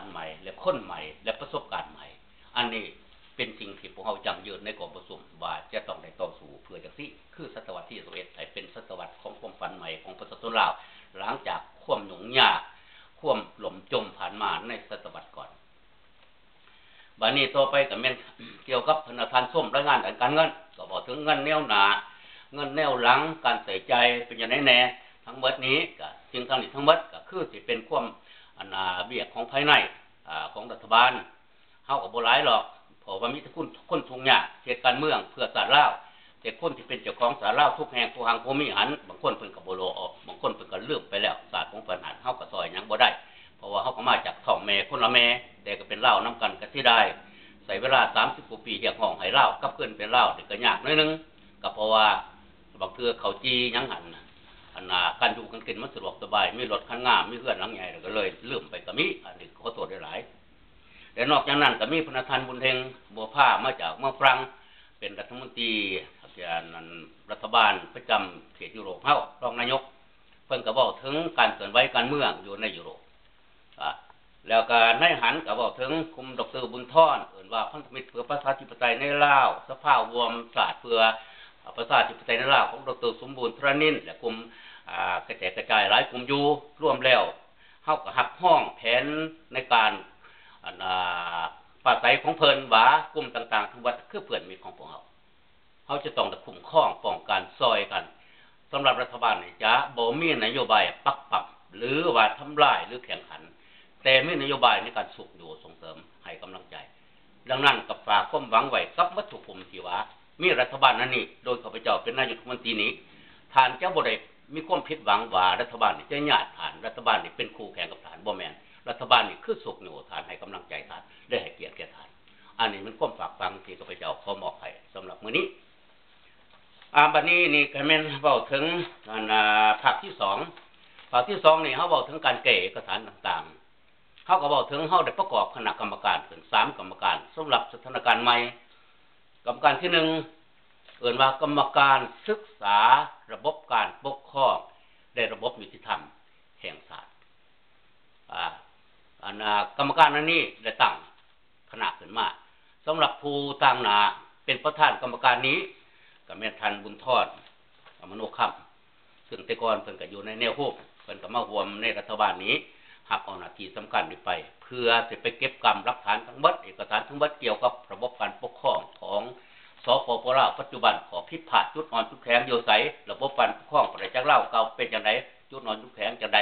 ນໃໝ່ ແລະ ຄົນໃໝ່ ແລະ ປະສົບການໃໝ່. ອັນນີ້ເປັນສິ່ງທີ່ພວກເຮົາຢັ້ງຢືນໃນກອງປະຊຸມວ່າຈະຕ້ອງໄດ້ຕໍ່ສູ້ເພື່ອຈັ່ງຊີ້ ຄືສະຕະວັດທີຊາວເອັດ ໃຫ້ເປັນສະຕະວັດຂອງຄວາມຝັນໃໝ່ຂອງປະຊາຊົນລາວ ຫຼັງຈາກຄວາມຫຍຸ້ງຍາກ ຄວາມລົ້ມຈົມຜ່ານມາໃນສະຕະວັດກ່ອນ. ບາດນີ້ຕໍ່ໄປກໍແມ່ນກ່ຽວກັບທ່ານຊົມລາຍງານດ້ານການເງິນ ກໍເວົ້າເຖິງເງິນແນວໜ້າ ເງິນແນວຫຼັງ ການໃຊ້ຈ່າຍເປັນຈັ່ງໃດແດ່. ທັງໝົດນີ້ກໍ ສິ່ງທັງນີ້ທັງໝົດກໍຄືຊິເປັນຄວາມ ອັນ ອາ ວຽກຂອງພາຍໃນ ອາ ຂອງລັດຖະບານ. ເຮົາກໍບໍ່ຫຼາຍດອກ ເພາະວ່າມີແຕ່ຄົນ ຄົນທຸກຍາກເຮັດການເມືອງເພື່ອຊາດລາວ. ແຕ່ຄົນທີ່ເປັນເຈົ້າຂອງຊາດລາວທຸກແຫ່ງ ຜູ້ຮັ່ງຜູ້ມີຫັ້ນ ບາງຄົນເພິ່ນກໍບໍ່ຮູ້ ບາງຄົນເພິ່ນກໍລືມໄປແລ້ວ ຊາດຂອງເພິ່ນຫັ້ນ ເຮົາກໍຊ່ອຍຫຍັງບໍ່ໄດ້ ເພາະວ່າເຮົາກໍມາຈາກທ້ອງແມ່ຄົນລະແມ່ ແຕ່ກໍເປັນລາວນຳກັນ. ກໍເສຍດາຍ ໃຊ້ເວລາສາມສິບກວ່າປີຮຽກຮ້ອງໃຫ້ລາວກັບຄືນເປັນລາວນີ້ກໍຍາກໜ້ອຍໜຶ່ງ ກໍເພາະວ່າບາງເທື່ອເຂົ້າຈີ່ຫຍັງຫັ້ນ ອັນນ່າ ການຢູ່ການກິນມັນສະດວກສະບາຍ ມີລົດຄັນງາມ ມີເຮືອນຫຼັງໃຫຍ່ ແລ້ວກໍເລີຍລືມໄປກໍມີ. ອັນນີ້ກໍຂໍໂທດຫຼາຍໆ. ແລະ ນອກຈາກນັ້ນກໍມີພະນະທ່ານ ບຸນເພັງ ບົວພາ ມາຈາກເມືອງຝຣັ່ງ ເປັນລັດຖະມົນຕີ ອັນ ລັດຖະບານປະຈຳເຂດຢູໂຣບເຮົາ ຮອງນາຍົກ ເພິ່ນກໍເວົ້າເຖິງການເຄື່ອນໄຫວການເມືອງຢູ່ໃນຢູໂຣບ. ອາ ແລ້ວກໍໃນຫັ້ນກໍເວົ້າເຖິງກຸ່ມ ດອກເຕີ ບຸນທອນ ເອີ້ນວ່າພັນທະມິດເພື່ອປະຊາທິປະໄຕໃນລາວ, ສະພາຮ່ວມຊາດເພື່ອປະຊາທິປະໄຕໃນລາວຂອງ ດອກເຕີ ສົມບູນ ທະລານິນ ແລະ ກຸ່ມ ອາ ກະແຈກກະຈາຍຫຼາຍກຸ່ມຢູ່. ລວມແລ້ວ ເຮົາກໍຮັບຮອງແຜນໃນການ ອັນ ອາ ປາໄສຂອງເພິ່ນວ່າ ກຸ່ມຕ່າງໆທັງໝົດຄືເພື່ອນມິດຂອງພວກເຮົາ. ເຮົາຈະຕ້ອງໄດ້ຄຸ້ມຄອງປ້ອງກັນຊ່ອຍກັນ. ສຳລັບລັດຖະບານນີ້ຈະບໍ່ມີນະໂຍບາຍປັກປ້ຳ ຫຼືວ່າທຳລາຍ ຫຼືແຂ່ງຂັນ, ແຕ່ມີນະໂຍບາຍໃນການຊຸກຍູ້ສົ່ງເສີມໃຫ້ກຳລັງໃຈ. ດັ່ງນັ້ນກໍຝາກຄວາມຫວັງໄວ້ກັບໝົດທຸກກຸ່ມທີ່ວ່າ ມີລັດຖະບານອັນນີ້ ໂດຍຂ້າພະເຈົ້າເປັນນາຍົກລັດຖະມົນຕີນີ້ ທ່ານຈະບໍ່ໄດ້ມີຄວາມຜິດຫວັງວ່າລັດຖະບານນີ້ຈະຍາດທ່ານ, ລັດຖະບານນີ້ເປັນຄູ່ແຂ່ງກັບທ່ານ, ບໍ່ແມ່ນ. ລັດຖະບານນີ້ຄືຊຸກຍູ້ທ່ານ, ໃຫ້ກຳລັງໃຈທ່ານ ແລະ ໃຫ້ກຽດແກ່ທ່ານ. ອັນນີ້ແມ່ນຄວາມຝາກຝັງທີ່ຂ້າພະເຈົ້າຂໍມອບໃຫ້ສຳລັບມື້ນີ້. ອາ ບັດນີ້ນີ້ກໍແມ່ນເວົ້າເຖິງ ອັນ ອາ ພາກທີສອງ. ພາກທີສອງນີ້ເຮົາເວົ້າເຖິງການແກ້ເອກະສານຕ່າງໆ. ເຮົາກໍເວົ້າເຖິງເຮົາໄດ້ປະກອບຄະນະກຳມະການຂຶ້ນສາມກຳມະການ ສຳລັບສະຖານະການໃໝ່. ກຳມະການທີໜຶ່ງ ເອີ້ນວ່າກຳມະການສຶກສາລະບົບການປົກຄອງ ແລະ ລະບົບຍຸຕິທຳແຫ່ງຊາດ. ອາ ອັນ ອາ ກຳມະການອັນນີ້ໄດ້ຕັ້ງຄະນະຂຶ້ນມາ. ສຳລັບຜູ້ຕາງໜ້າເປັນປະທານກຳມະການນີ້ ກໍແມ່ນທ່ານ ບຸນທອນ ມະໂນຄຳ ຊຶ່ງແຕ່ກ່ອນເພິ່ນກໍຢູ່ໃນແນວໂຮມ, ເພິ່ນກໍມາຮ່ວມໃນລັດຖະບານນີ້ ຮັບເອົາໜ້າທີ່ສຳຄັນນີ້ໄປ ເພື່ອຊິໄປເກັບກຳຫຼັກຖານທັງໝົດ, ເອກະສານທັງໝົດກ່ຽວກັບລະບົບການປົກຄອງຂອງ ສປປ ລາວ ປັດຈຸບັນ, ຂໍ້ຜິດພາດ, ຈຸດອ່ອນຈຸດແຂງຢູ່ໃສ, ລະບົບການປົກຄອງປະເທດລາວເກົ່າເປັນຈັ່ງໃດ, ຈຸດອ່ອນຈຸດແຂງຈັ່ງໃດ.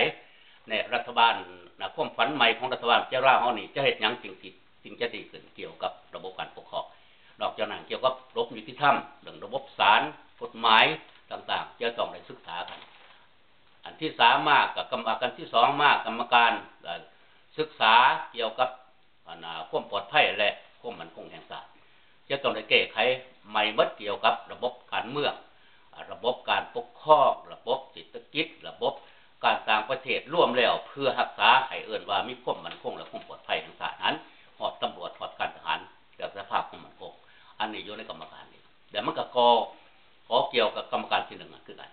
ໃນລັດຖະບານ ນະ ຄວາມຝັນໃໝ່ຂອງລັດຖະບານປະເທດລາວເຮົານີ້ ຈະເຮັດຫຍັງຈຶ່ງຊິ ຈຶ່ງຈະດີຂຶ້ນກ່ຽວກັບລະບົບການປົກຄອງ. ນອກຈາກນັ້ນ ກ່ຽວກັບລະບົບຍຸຕິທຳ, ເລື່ອງລະບົບສານ, ກົດໝາຍຕ່າງໆ ຈະຕ້ອງໄດ້ສຶກສາກັນ. ອັນທີສາມມາກໍກຳມະການທີສອງມາ ກຳມະການ ເອີ ສຶກສາກ່ຽວກັບ ອັນ ອາ ຄວາມປອດໄພ ແລະ ຄວາມໝັ້ນຄົງແຫ່ງຊາດ. ຈະຕ້ອງໄດ້ແກ້ໄຂໃໝ່ໝົດກ່ຽວກັບລະບົບການເມືອງ, ອາ ລະບົບການປົກຄອງ, ລະບົບເສດຖະກິດ, ລະບົບການຕ່າງປະເທດ, ລວມແລ້ວເພື່ອຮັກສາໃຫ້ເອີ້ນວ່າມີຄວາມໝັ້ນຄົງ ແລະ ຄວາມປອດໄພແຫ່ງຊາດຫັ້ນ, ຮອດຕຳຫຼວດ, ຮອດການທະຫານ, ແລະ ສະພາຄວາມໝັ້ນຄົງ. ອັນນີ້ຢູ່ໃນກຳມະການນີ້ ແລະ ມັນກໍກໍ ກໍກ່ຽວກັບກຳມະການທີໜຶ່ງນັ້ນຄືກັນ.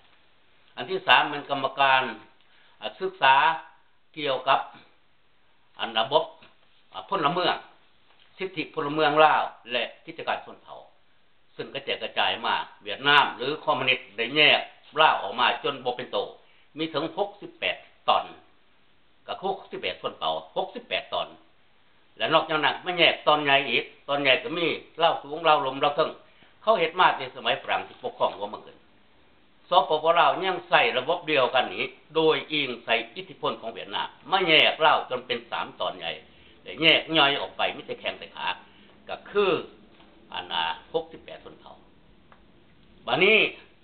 ອັນທີສາມແມ່ນກຳມະການ ອາ ສຶກສາ ກ່ຽວກັບ ອັນ ລະບົບ ອາ ພົນລະເມືອງ, ສິດທິພົນລະເມືອງລາວ ແລະ ກິດຈະການຊົນເຜົ່າ, ເຊິ່ງກະແຈກກະຈາຍມາ. ຫວຽດນາມ ຫຼື ຄອມມູນິດ ໄດ້ແຍກລາວອອກມາຈົນບໍ່ເປັນໂຕ, ມີເຖິງຫົກສິບແປດຕອນ, ກໍຄືຫົກສິບແປດຊົນເຜົ່າ, ຫົກສິບແປດຕອນ. ແລະ ນອກຈາກນັ້ນມາແຍກຕອນໃຫຍ່ອີກ, ຕອນໃຫຍ່ກໍມີລາວສູງ, ລາວລຸ່ມ, ລາວເທິງ. ເຂົາເຮັດມາແຕ່ສະໄໝຝຣັ່ງທີ່ປົກຄອງຫົວເມືອງຂຶ້ນ. ສປປ ລາວ ຍັງໃຊ້ລະບົບດຽວກັນນີ້ ໂດຍອີງໃສ່ອິດທິພົນຂອງຫວຽດນາມ ມາແຍກລາວຈົນເປັນສາມຕອນໃຫຍ່ ແລະ ແຍກຍ່ອຍອອກໄປມີແຕ່ແຂ້ງແຕ່ຂາ, ກໍຄື ອັນ ອາ ຫົກສິບແປດຊົນເຜົ່າ. ບາດນີ້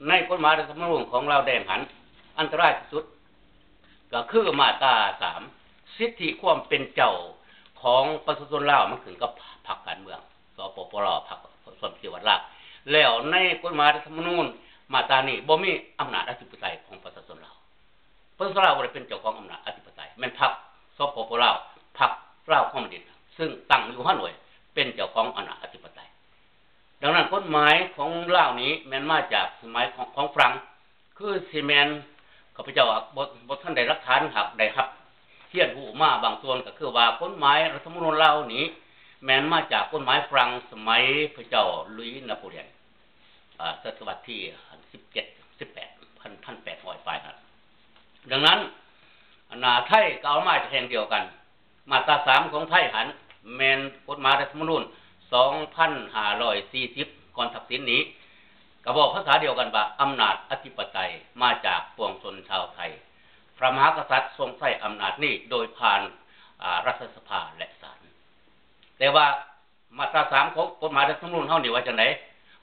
ໃນກົດໝາຍລັດຖະທຳມະນູນຂອງລາວແດງຫັ້ນ ອັນຕະລາຍທີ່ສຸດ ກໍຄືມາດຕາສາມ ສິດທິຄວາມເປັນເຈົ້າຂອງປະຊາຊົນລາວ ມັນຂຶ້ນກັບພັກການເມືອງ ສປປ ລາວ ພັກປະຊາຊົນປະຕິວັດລາວ. ແລ້ວໃນກົດໝາຍລັດຖະທຳມະນູນມາດຕານີ້ ບໍ່ມີອຳນາດອະທິປະໄຕຂອງປະຊາຊົນລາວ. ປະຊາຊົນລາວບໍ່ໄດ້ເປັນເຈົ້າຂອງອຳນາດອະທິປະໄຕ, ແມ່ນພັກ ສປປ ລາວ ພັກລາວຄອມມູນິດ ຊຶ່ງຕັ້ງຢູ່ຮາໂນ້ຍ ເປັນເຈົ້າຂອງອຳນາດອະທິປະໄຕ. ດັ່ງນັ້ນ ກົດໝາຍຂອງລາວນີ້ແມ່ນມາຈາກສະໄໝຂອງ ຂອງຝຣັ່ງ, ຄືຊິແມ່ນ ຂ້າພະເຈົ້າບໍ່ ບໍ່ທັນໄດ້ຫຼັກຖານ ຫາກໄດ້ຮັບ ຮຽນຮູ້ມາບາງສ່ວນກໍຄືວ່າ ກົດໝາຍລັດຖະທຳມະນູນລາວນີ້ ແມ່ນມາຈາກກົດໝາຍຝຣັ່ງສະໄໝພະເຈົ້າລຸຍນາໂປລຽນ ອາ ສະຕະວັດທີສິບເຈັດ ສິບແປດ ພັນ ພັນແປດຮ້ອຍປາຍຫັ້ນ. ດັ່ງນັ້ນ ອັນນ່າ ໄທກໍເອົາມາຈາກແຫ່ງດຽວກັນ. ມາດຕາສາມຂອງໄທຫັ້ນ ແມ່ນກົດໝາຍລັດຖະທຳມະນູນສອງພັນຫ້າຮ້ອຍສີ່ສິບ ກ່ອນທັກສິນນີ້ ກໍເວົ້າພາສາດຽວກັນວ່າ ອຳນາດອະທິປະໄຕມາຈາກປວງຊົນຊາວໄທ, ພະມະຫາກະສັດຊົງໃຊ້ອຳນາດນີ້ໂດຍຜ່ານ ອາ ລັດຖະສະພາ ແລະ ສານ. ແຕ່ວ່າມາດຕາສາມຂອງກົດໝາຍລັດຖະທຳມະນູນເຮົານີ້ວ່າຈັ່ງໃດ?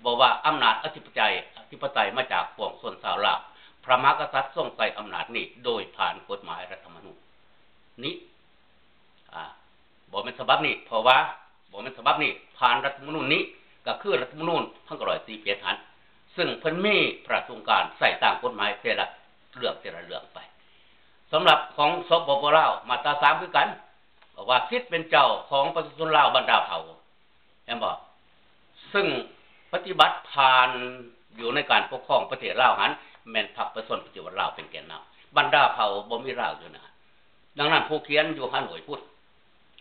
ເວົ້າວ່າ ອຳນາດອະທິປະໄຕ ອະທິປະໄຕມາຈາກປວງຊົນຊາວລາວ, ພະມະຫາກະສັດຊົງໃຊ້ອຳນາດນີ້ໂດຍຜ່ານກົດໝາຍລັດຖະທຳມະນູນນີ້ ອາ ບໍ່ແມ່ນສະບັບນີ້ ເພາະວ່າບໍ່ແມ່ນສະບັບນີ້ ຜ່ານລັດຖະທຳມະນູນນີ້ ກໍຄືລັດຖະທຳມະນູນພັນເກົ້າຮ້ອຍສີ່ສິບເຈັດຫັ້ນ ຊຶ່ງເພິ່ນມີພະລາຊະອົງການໃຊ້ຕາມກົດໝາຍແຕ່ລະເລື່ອງ ແຕ່ລະເລື່ອງໄປ. ສຳລັບຂອງ ສປປ ລາວ ມາດຕາສາມຄືກັນ ບອກວ່າສິດເປັນເຈົ້າຂອງປະຊາຊົນລາວບັນດາເຜົ່າ ແມ່ນບໍ່? ຊຶ່ງປະຕິບັດຜ່ານຢູ່ໃນການປົກຄອງປະເທດລາວຫັ້ນ ແມ່ນພັກປະຊາຊົນປະຕິວັດລາວເປັນແກນນຳ, ບັນດາເຜົ່າບໍ່ມີລາວຢູ່ໃນຫັ້ນ. ດັ່ງນັ້ນ ຜູ້ຂຽນຢູ່ຮາໂໜຍພຸ້ນ.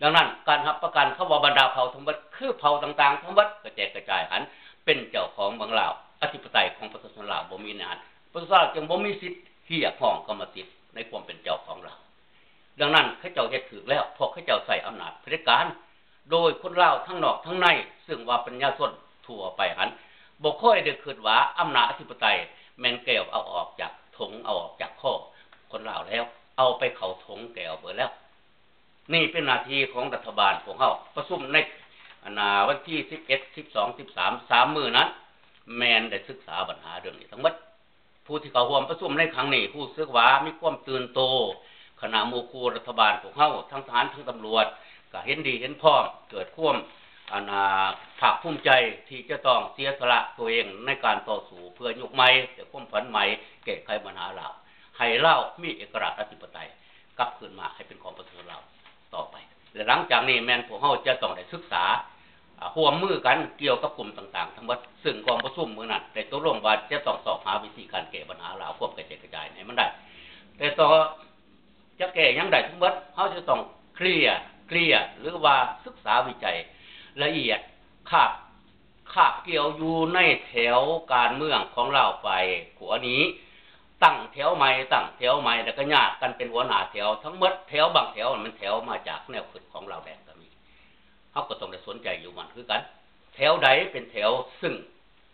ດັ່ງນັ້ນ ການຮັບປະກັນຄຳວ່າບັນດາເຜົ່າທັງໝົດ ຄືເຜົ່າຕ່າງໆທັງໝົດ ກະແຈກກະຈາຍຫັ້ນ ເປັນເຈົ້າຂອງເມືອງລາວ, ອະທິປະໄຕຂອງປະຊາຊົນລາວບໍ່ມີໃນຫັ້ນ, ປະຊາຊົນລາວຈຶ່ງບໍ່ມີສິດຮຽກຮ້ອງກຳມະສິດໃນຄວາມເປັນເຈົ້າຂອງລາວ. ດັ່ງນັ້ນ ເຂົາເຈົ້າເຮັດຖືກແລ້ວ ເພາະເຂົາເຈົ້າໃຊ້ອຳນາດຜະເດັດການ ໂດຍຄົນລາວທັງນອກທັງໃນ ຊຶ່ງວ່າປັນຍາຊົນທົ່ວໄປຫັ້ນ ບໍ່ຄ່ອຍໄດ້ຄິດວ່າອຳນາດອະທິປະໄຕແມ່ນແກວເອົາອອກຈາກຖົງ ເອົາອອກຈາກຄໍຄົນລາວແລ້ວ ເອົາໄປເຂົ້າຖົງແກວເບິດແລ້ວ. ນີ້ເປັນໜ້າທີ່ຂອງລັດຖະບານພວກເຮົາ ປະຊຸມໃນ ອັນນ່າ ວັນທີສິບເອັດ ສິບສອງ ສິບສາມ ສາມມື້ນັ້ນ ແມ່ນໄດ້ສຶກສາບັນຫາເລື່ອງນີ້ທັງໝົດ. ຜູ້ທີ່ເຂົ້າຮ່ວມປະຊຸມໃນຄັ້ງນີ້ຮູ້ສຶກວ່າມີຄວາມຕື່ນໂຕ, ຄະນະໝູ່ຄູ່ລັດຖະບານພວກເຮົາ ທັງທະຫານ ທັງຕຳຫຼວດ ກະເຫັນດີເຫັນພ້ອມ, ເກີດຄວາມ ອັນນ່າ ພາກພູມໃຈທີ່ຈະຕ້ອງເສຍສະຫຼະຕົວເອງໃນການຕໍ່ສູ້ເພື່ອຍຸກໃໝ່ ແລະ ຄວາມຝັນໃໝ່ ແກ້ໄຂບັນຫາລາວ ໃຫ້ລາວມີເອກະລາດອະທິປະໄຕກັບຄືນມາໃຫ້ເປັນຂອງປະຊາຊົນລາວຕໍ່ໄປ. ແລະ ຫຼັງຈາກນີ້ແມ່ນພວກເຮົາຈະຕ້ອງໄດ້ສຶກສາ ອາ ຮ່ວມມືກັນກ່ຽວກັບກຸ່ມຕ່າງໆທັງໝົດ, ຊຶ່ງກອງປະຊຸມມື້ນັ້ນໄດ້ຕົກລົງວ່າຈະຕ້ອງຊອກຫາວິທີການແກ້ບັນຫາລາວ ຄວາມກະແຈກກະຈາຍໃຫ້ມັນໄດ້. ແຕ່ຕໍ່ຈະແກ້ຫຍັງໄດ້ທັງໝົດ, ເຮົາຈະຕ້ອງເຄລຍ, ເຄລຍ ຫຼືວ່າສຶກສາວິໄຈລະອຽດ ຄາບ ຄາບກ່ຽວຢູ່ໃນແຖວການເມືອງຂອງລາວຝ່າຍຂວານີ້, ຕັ້ງແຖວໃໝ່, ຕັ້ງແຖວໃໝ່ ແລ້ວກໍຍາດກັນເປັນຫົວໜ້າແຖວທັງໝົດ. ແຖວບາງແຖວມັນແຖວມາຈາກແນວຄິດຂອງລາວແດງກໍມີ. ເຮົາກໍຕ້ອງໄດ້ສົນໃຈຢູ່ໝັ້ນຄືກັນ, ແຖວໃດເປັນແຖວຊຶ່ງ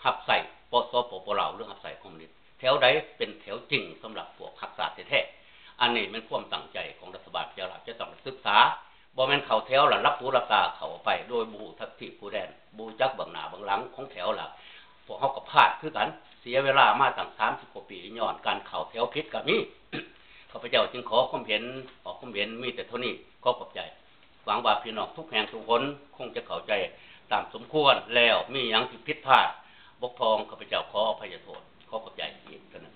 ຮັບໃຊ້ ປ ສປປ ລາວ ຫຼື ຮັບໃຊ້ຄອມມູນິດ, ແຖວໃດເປັນແຖວຈິງສຳລັບພວກຮັກຊາດແທ້ໆ. ອັນນີ້ແມ່ນຄວາມຕັ້ງໃຈຂອງລັດຖະບານ ທີ່ລາວຈະຕ້ອງໄດ້ສຶກສາ, ບໍ່ແມ່ນເຂົ້າແຖວລະຫຼັບຫູຫຼັບຕາເຂົ້າໄປ ໂດຍບໍ່ຮູ້ທັດທີຜູ້ແດນ, ບໍ່ຮູ້ຈັກເບື້ອງໜ້າເບື້ອງຫຼັງຂອງແຖວລະ ພວກເຮົາກໍພາດຄືກັນ, ເສຍເວລາມາຕັ້ງສາມສິບກວ່າປີ ຍ້ອນການເຂົ້າແຖວຜິດກໍມີ. ຂ້າພະເຈົ້າຈຶ່ງຂໍຄວາມເຫັນ, ອອກຄວາມເຫັນມີແຕ່ເທົ່ານີ້. ຂໍຂອບໃຈ. ຫວັງວ່າພີ່ນ້ອງທຸກແຫ່ງທຸກຄົນຄົງຈະເຂົ້າໃຈຕາມສົມຄວນແລ້ວ, ມີຫຍັງທີ່ຜິດພາດບົກຜ່ອງ ຂ້າພະເຈົ້າຂໍອະໄພຍະໂທດ. ຂໍຂອບໃຈອີກເທື່ອໜຶ່ງ.